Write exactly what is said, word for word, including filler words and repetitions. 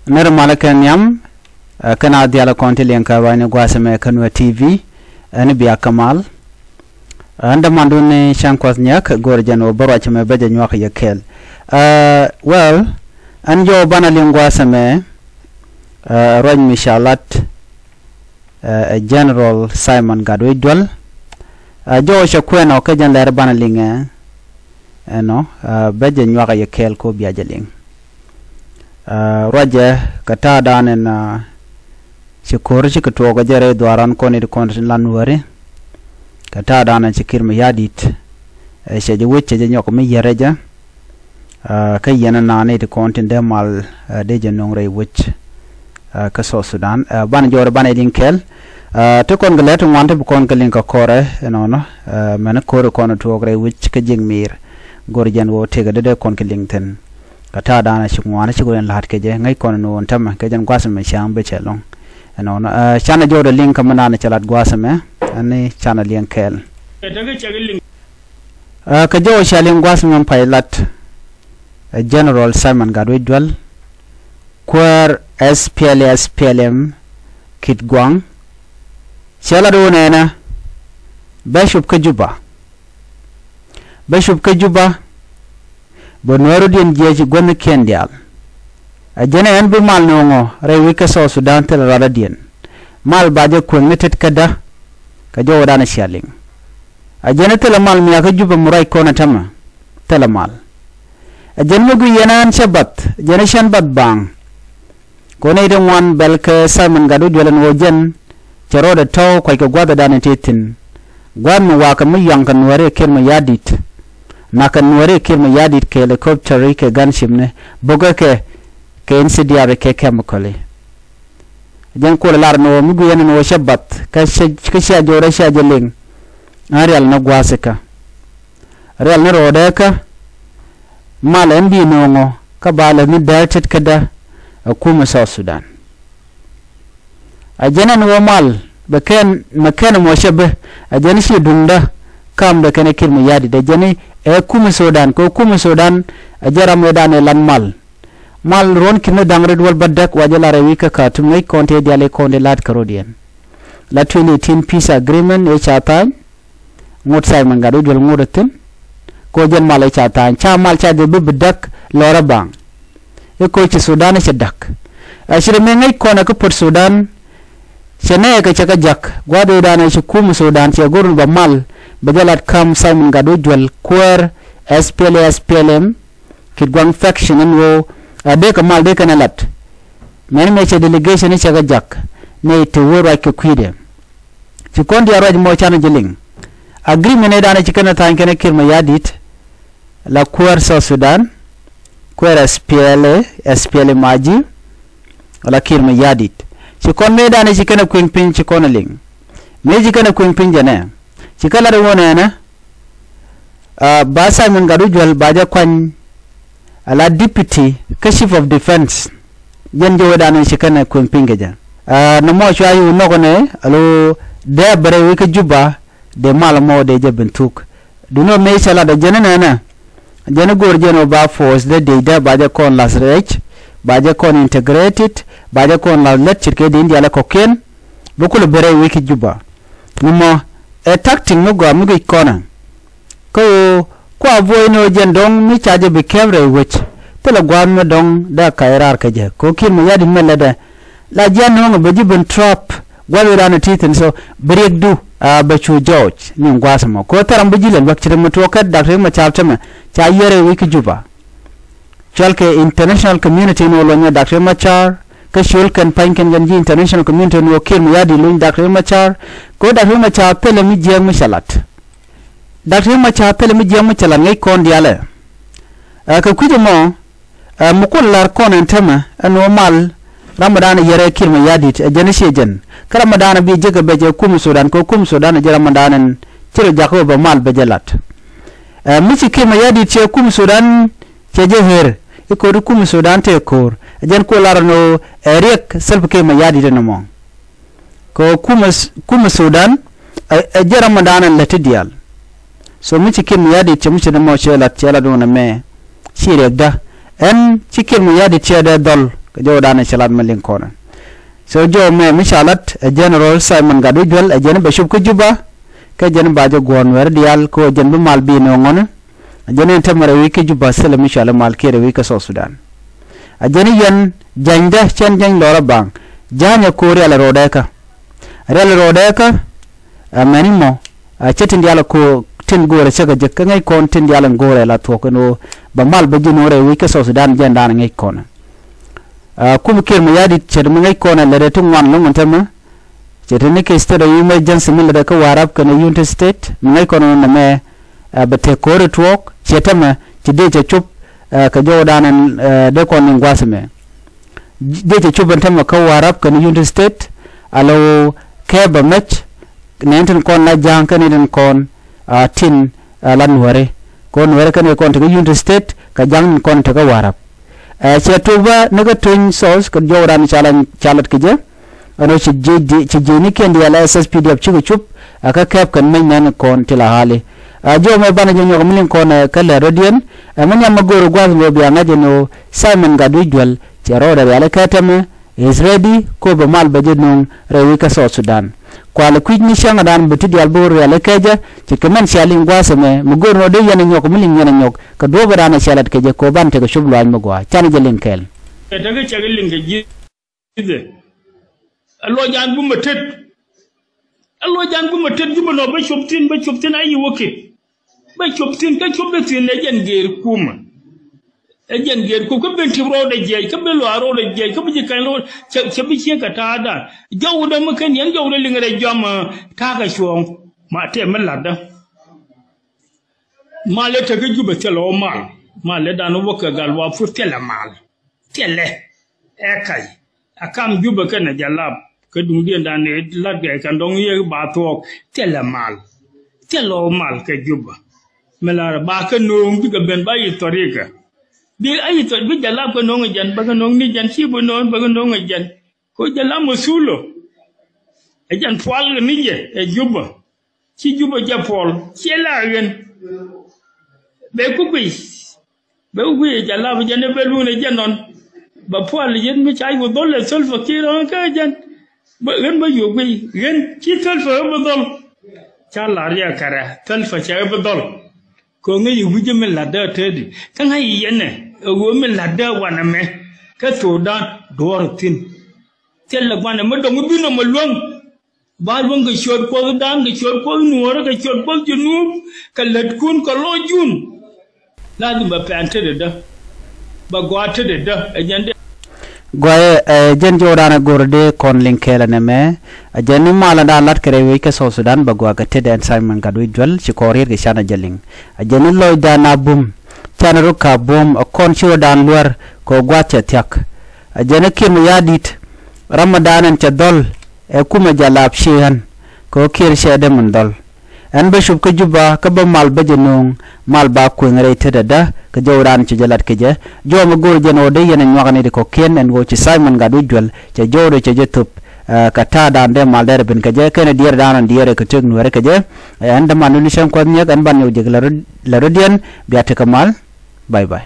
Nɛr malä kɛ nhiam, ɛ, kɛn a dhialɛ kɔn ti liŋ kä ruacni gua̱a̱th ɛmɛ kä Nuer T V, ɛ, ni biak kä mal. Ɛ, ɛn dämandun ni Cäŋ Kuɔth Nyak, go̱o̱rä jɛn ɣöö bä ruac ɛmɛ bä jɛ nyuak yɛ kɛɛl. Ɛ, well, ɛn jɔw banɛ liŋ gua̱a̱th ɛmɛ, ɛ, ruac mi ca lat, ɛ, ɛ General Simon Gatwec Dual. Ɛ, jɔw cɛ kuɛn ɔ kä jɛn lɛr banɛ liŋɛ, ɛnɔ, ɛ, bä jɛ nyuak yɛ kɛɛl ko bia jɛ liŋ. Ɛ, ruacɛ kɛ ta̱a̱dan ɛn, ɛ, ci ko̱r ci kɛ tuɔɔk kɛ jɛ rɛy dhuaaran kɔn it kɔn tin lan wääri. Kɛ ta̱a̱dan ɛn ci Kiir Mayardit, ɛ, cɛ jɛ wec cɛ jɛ nyɔk mi yɛrɛ jɛ. Ɛ, kä yɛn ɛn naan it kɔn tin dee mal, ɛ, dee jɛ no̱o̱ŋ rɛy wec, ɛ, kä South Sudan. Ɛ, banɛ jɔɔrɛ banɛ liŋ kɛɛl. Ɛ, ti kɔn kɛ lɛt ti ŋuan ti bi kɔn kɛ liŋ kɛ kɔrɛ, ɛnɔnɔ, ɛ, mɛn ko̱r kɔn tuɔɔk rɛy wec kä ji̱ŋ mi̱i̱r. Go̱r jɛn ɣöö tëkɛ dee dee kɔn kɛ liŋ thi̱n. Kɛ ta̱a̱dan ɛ ci ŋuan ci kɔn in la̱t kɛ jɛ ŋäc kɔn in ɣöö ɛn tämɛ kɛ jɛn gua̱a̱th ɛmɛ cäŋ bä cɛ lɔ̱ŋ. Ɛnɔnɔ, ɛ, canɛ jɔɔdɛ liŋ kä mi naan cɛ lat gua̱a̱th ɛmɛ, ɛn ni canɛ liŋ kɛɛl. Ɛ, kɛ jɔw cɛ liŋ gua̱a̱th ɛmɛ pay lat, ɛ, General Simon Gatwec Dual, kuäär S P L A S P L M Kitgwang, cɛ lat ɣöö nɛnɛ bɛ cop kä Juba. Bä cop kä Juba, bä nuäärudiɛn jiɛc guäthnikiɛn diaal. Ɛ jɛn ɛn bi mal nööŋɔ rɛy wec kä South Sudan thilɛ rualadiɛn. Mal ba jɛ kueŋni tet kädä, kɛ jɔwädan cia liŋ. Ɛ jɛn thilɛ mal mi a kä Juba mi ruac kɔn ɛ tämɛ, thilɛ mal. Ɛ jɛn mi guic yɛn ɛn cä bath, jɛn cɛn bath baaŋ. Kɛ ɣöö nɛy ti ŋuan bɛl kɛ Simon Gatwec Dual ɛn ɣöö jɛn cɛ rɔɔdɛ tɔ̱w kuackɛ gua̱thdan in te thi̱n. Gua̱a̱th mi wakä mi yuaŋkɛ nuääri ɛ Kiir Mayardit. Nakä nuääri ɛ Kiir Mayardit kɛ helicopter kɛ gunship ni bukɛ kɛ kɛ N C D R kɛ chemical i̱. Jɛn kuɔlɛ lar ɛn ɣöö mi gui̱c ɛn ɛn ɣöö cä bath kä cia jɔɔrɛ cia jɛ liŋ. Ɛn rial ni gua̱a̱th ikä. Rial ni rɔɔdɛ kä mal ɛn bi nööŋɔ kä ba lɛ ni dääk tet kädä ɛ kumɛ South Sudan. Ɛ jɛn ɛn ɣöö mal bɛ kɛn mɛ kɛn ɛmɔ cɛ bä ɛ jɛn ci duŋdä kamdɛ kɛn ɛ Kiir Mayardit ɛ jɛn ɛ kumɛ Sudan kɛ kumɛ Sudan ɛ jɛn ram ëëdan ɛ lat mal. Mal ruɔ̱n ki̱n ni da̱ŋ rit wäl bädäk wa jɛ lar ɛ wi̱i̱ kä Khartoum ŋäc kɔn tëë diaal i̱ kɔn tëë la̱t kärɔ̱diɛn. La twenty eighteen peace agreement ëë ca tha̱a̱ny. Ŋot Simon Gatwec Dual ŋot ɛ thi̱n. Kɛ ɣöö jɛn mal ëë ca tha̱a̱ny ca mal ca jɛ bi bi däk lɔrä baaŋ. I̱ kɛ ɣöö ci Sudan cɛ da̱k. Ɛ ci rɛ mëë ŋäc kɔn ɛ kä Port Sudan. Cɛ nɛɛkɛ cɛ kɛ ja̱k gua̱a̱th ëëdan ɛ ci kumɛ Sudan cɛ go̱r ni bɛ mal bɛ jɛ lat ka̱m Simon Gatwec Dual kuäär S P L A S P L M. Kitgwang faction ɛn ɣöö a dee kɛ mal dee kɛn ɛ lat. Mɛn mɛ cɛ delegation i̱ cɛ kɛ ja̱k nɛy te wee ruac kɛ kui̱dɛ. Ci kɔn diaal ruac mɔ canɛ jɛ liŋ. Agreement ëëdan ɛ ci kɛn ɛ tha̱a̱ny kɛn ɛ Kiir Mayardit. La kuäär South Sudan, kuäär S P L A, S P L M I G, la Kiir Mayardit. Ci kɔn mëëdan ɛ ci kɛn ɛ kui̱ny piny ci kɔn ɛ liŋ. Mëë ci kɛn ɛ kui̱ny piny jɛ nɛ ci kɛ lat ɛ ɣöö nɛnɛ. Aa, ba Simon Gatwec Dual ba jɛ kuany a la deputy kä chief of defence. Jɛn jɛ wee dan ci kɛn ɛ kueŋ piny kɛ jɛ. Aa, nɔmɔ cua yi wä nɔk nɛ a lo dee a bɛ rɛy wec kä Juba dee mal mɔ dee jɛ ben thuk. Duundɛ mëë cɛ lat ɛ jɛn nɛnɛ. Jɛn go̱o̱r jɛn wä ba force dee dee dee ba jɛ kɔn lath rɛc, ba jɛ kɔn integrated, ba jɛ kɔn lath lät ce̱tkɛ dee in diaal ɛ kɔ̱kiɛn. Bä kulɛ ben rɛy wec kä Juba. Nɔmɔ ɛ tactic mi gɔaa mi guic kɔnɛ. Kä ɣöö kua buɔy ni ɣöö jɛn dɔ̱ŋ mi ca jɛ bi kɛp rɛy wec. Thilɛ gua̱a̱th mi dɔ̱ŋ dee a kac raar kä jɛ kɛ ɣöö Kiir Mayardit mi lɛtdɛ. La ji̱ a nööŋɛ bɛ ji̱ ben trap gua̱th ëëdan ɛ ti thi̱n so bi riɛkdu a bɛ cu jɔɔc ni gua̱a̱th ɛmɔ kɛ ɣöö thil ram bi ji̱ lɛ luäk ce̱t mi tuɔɔk kä Dak Riek Macar tämɛ ca yier rɛy wec kä Juba. Cɔalkɛ international community ni ɣöö luɔ̱nyɛ Dak Riek Macar kä ciöl kɛn pa̱ny kɛn jɛn ji̱ international community ni ɣöö Kiir Mayardit luny Dak Riek Macar. Kɛ ɣöö Dak Riek Macar thilɛ mi jiääk mi cɛ lat. Dak Riek Macar thilɛ mi jiääk mi cɛ lat ŋäc kɔn diaalɛ. Ɛ kɛ kui̱c ɛmɔ, ɛ mi kun la̱r kɔn ɛn täämɛ ɛn ɣöö mal ramɔdan ɛ yɛrɛ Kiir Mayardit ɛ jɛn i̱ ciɛ jɛn. Kä ramɔdan ɛ bi jek ɛ bɛc ɛ kum Sudan kɛ kum Sudan ɛ jɛn ramɔdan ɛn ci rɔ jakä ɣöö bɛ mal bɛ jɛ lat. Ɛ mi ci Kiir Mayardit ciɛ kum Sudan ciɛ jɛ ɣer i̱ ko̱ri kum Sudan tëë ko̱r ɛ jɛn kuɔ la̱r ɛn ɣöö ɛ riɛk Salva Kiir Mayardit ɛn ɛmɔ. Kɛ ɣöö kumɛ, kumɛ Sudan ɛ, ɛ jɛ ramɔdan ɛn lät ti diaal. So mi ci Kiir Mayardit cɛ mi ci ni mɔ cɛ lat cɛ lat wunɛ mɛ ci riɛkdä. Ɛn ci Kiir Mayardit cɛ dee dhɔl Kɛ jɔwdan ɛ cɛ lat mi liŋ kɔnɛ. So jɔw mɛ mi ca lat ɛ General Simon Gatwec Dual, ɛ jɛn bɛ cop kä Juba. Kɛ jɛn ba jɛ guɔ̱ɔ̱r Nuɛri diaal kɛ ɣöö jɛn bi mal bi nööŋ ɣɔni. Ɛ jɛn ɛn tämɛ rɛy wec kä Juba thilɛ mi cɔal i̱ mal kiɛ rɛy wec kä South Sudan. Ɛ jɛn i̱ yɛn jänydä cɛn jäny lɔrä baŋ. Ja̱a̱nyɛ ko̱o̱r rial ɛ ro̱o̱dɛ kä. Rial ɛ ro̱o̱dɛ kä. Ɛ mɛni mɔ. Ɛ cɛ tin diaal ɛ ko̱o̱r tin go̱o̱rɛ cä kɛ jek kä ŋäc kɔn tin diaal ɛn go̱o̱rɛ la thuɔ̱k ɛn ɣöö bɛ mal bä ji̱n ɣöö rɛy wec kä South Sudan jɛn da̱a̱n ŋäc kɔn. Ɛ kum Kiir Mayardit cɛ ti mi ŋäc kɔn ɛ lɛ rɛ ti ŋuan lo̱ŋ ɛn tämɛ. Cɛ ti ni kɛ state of emergency mi lɛ rɛ kä Warrap kɛnɛ Unity State mi ŋäc kɔn ɛn nɛmɛ. Ɛ bɛ tëk ko̱o̱ri tuɔɔk cɛ tämɛ ci dee cɛ cop. Ɛ kɛ jɔwdan ɛn ɛ dee kɔn ni gua̱a̱th ɛmɛ. Dee cɛ cop ɛn tämɛ kä Warrap kɛnɛ Unity State. Alo kɛ bɛ mɛc nɛn tin kɔn la ja̱a̱ŋ kɛnɛ tin kɔn a tin ɛ la Nuɛri. Kɛ ɣöö Nuɛri kɛnɛ kɔn tekä Unity State kɛ ja̱ŋ tin kɔn tekä Warrap. Ɛ cɛ tup bä ni kä Tony South kɛ jɔwdan ca lat kɛ jɛ. Ɛn ɣöö ci ji̱ ci ji̱ ni kiɛn diaal S S P D F cikɛ cup ɛ kä kɛp kɛn mec nɛn kɔn ti la hali. Ɛ jɔw mɛ banɛ jɛ nyɔk mi liŋ kɔn ɛ kä lɛt rɔ̱diɛn. Ɛ mi nhiam mi go̱o̱r gua̱th ŋöö bia ŋa̱c ɛn ɣöö Simon Gatwec Dual cɛ rɔɔdɛ rial ɛ kɛ tämɛ. Is ready ko bɛ mal bɛ jɛ nuŋ rɛy wec kä South Sudan. Kualɛ kui̱c ni cäŋɛ dan bi ti diaal bi wä rial i̱ kecä ci kɛ mɛn cia liŋ gua̱a̱th ɛmɛ mi go̱o̱r nɔ dee yɛn ɛ nyɔk mi liŋ yɛn ɛ nyɔk kɛ duɔ̱ɔ̱p ɛ dan ɛ cia lat kecä kɛ ɣöö ban tekɛ cop luaac mi gɔaa canɛ jɛ liŋ kɛɛl. Ɛ tekɛ cɛ kɛ liŋ kɛ ji̱. Ɛ luɔc an bumɛ tet. Ɛ luɔc an bumɛ tet jupɛ nɔ bä cop thi̱n bä cop thi̱n a yi wä kit. Bä cop thi̱n kä cop dee thi̱n ɛ jɛn geer kumä. Ɛ jɛn geer kum kä ben tip rɔɔdɛ jiɛc kä ben luaar rɔɔdɛ jiɛc kä bi ji̱ kɛn rɔɔd cɛ bi ciek kɛ ta̱a̱dan. Jɔwdɛ mi ken yɛn jɔwdɛ liŋ rɛy jɔam ta̱a̱ kɛ cuɔ̱ɔ̱ŋ. Ma tɛm mi la̱tdä. Mal ɛ tekä Jupɛ thilɛ wä mal. Mal ɛ dan wä kɛ gal wa pur thilɛ mal. Thilɛ ɛ kac. A kam Jupɛ kɛnɛ jɛ lap kä duŋdiɛn dan ɛ lat gɛc kɛn dɔ̱ŋ yɛ ba thuɔɔk. Thilɛ mal. Thilɛ wä mal kɛ Jupɛ. Mi lar ba kɛ no̱o̱ŋ bikɛ ben ba yi thɔrikɛ. Bi a yi thɔr bi jɛ lap kɛ no̱o̱ŋ ɛ jɛn bä kɛ no̱o̱ŋ ni jɛn ci bi no̱o̱ŋ bä kɛ no̱o̱ŋ ɛ jɛn. Ko jɛ lam masulo. Ɛ jɛn pual kɛ ni jɛ ɛ Jupɛ. Ci Jupɛ jɛ puɔl ciɛ la ɣen. Bɛ ku guic. Bɛ ku guic ɛ jɛ lap jɛn ɛ bɛ luun ɛ jɛn nɔn. Bɛ pual yɛn mi ca yuɔ dhɔl ɛ Salva Kiir ɣän kä jɛn. Bɛ ɣän bä yuɔ guic ɣän ci Salva ɣä bi dhɔl. Ca lar yɛ kɛrɛ Salva cɛ ɣä bi dhɔl. Kɛ ɣöö ŋäc i̱ wi̱cä min la̱tdä a täätdi kä ŋa̱c i̱ yɛnɛ ɛ ɣöö min la̱tdä a wanɛ mɛ. Kä Sudan duɔ̱ɔ̱r thi̱n. Thilɛ gua̱nɛ mi dɔ̱ŋ i̱ bi nɔmɔ luäŋ. Ba luäŋ kɛ ciöt kuɔthdan kɛ ciöt kuɔth nuɔ̱ɔ̱rä kɛ ciöt kuɔth Junub kɛ lätkun kɛ lɔcdun. Lazim bɛ pɛn tetdä bɛ gɔaa tetdä ɛ jɛn dee. Guayɛ ɛ jɛn jɔwdan ɛ go̱r dee kɔn liŋ kɛɛl ɛnɛ mɛ. Ɛ jɛn ni malä dan lat kɛ rɛy wec kɛ South Sudan bɛ gɔaa kɛ tetdä ɛn Simon Gatwec Dual ci kɔɔr riet kɛ canɛ jɛ liŋ. Ɛ jɛn ni lɔcdan a bum canɛ ruk ka bum ɛ kɔn ci rɔdan luär kɛ gua̱th cɛ thia̱k. Ɛ jɛn ni Kiir Mayardit ram ɛ dan ɛn cɛ dhɔl. Ɛ kumɛ jɛ lap ci ɣän kɛ ɣöö Kiir cɛ dee min dhɔl. Ɛn bä cop kä Juba kä bä mal bä jɛ nööŋ mal ba kueŋ rɛy tetdä kɛ jɔwdan ci jɛ lat kɛ jɛ. Jɔw mɛ go̱o̱r jɛn ɣöö dee yɛn ɛ nyuak ni ti kɔ̱kiɛn ɛn ɣöö ci Simon Gatwec Dual cɛ jɔwdɛ cɛ jɛ thöp. Ɛ kɛ ta̱a̱dan dee mal dɛr ɛ ben kɛ jɛ kɛnɛ diɛɛrdan diɛɛrɛ kɛ tëk Nuɛɛri kɛ jɛ. Ɛ ɛn däman ni cäŋ kuath nhiäk ɛn ban nyɔk jek la rɔ diɛn bia tekɛ mal. Bye bye.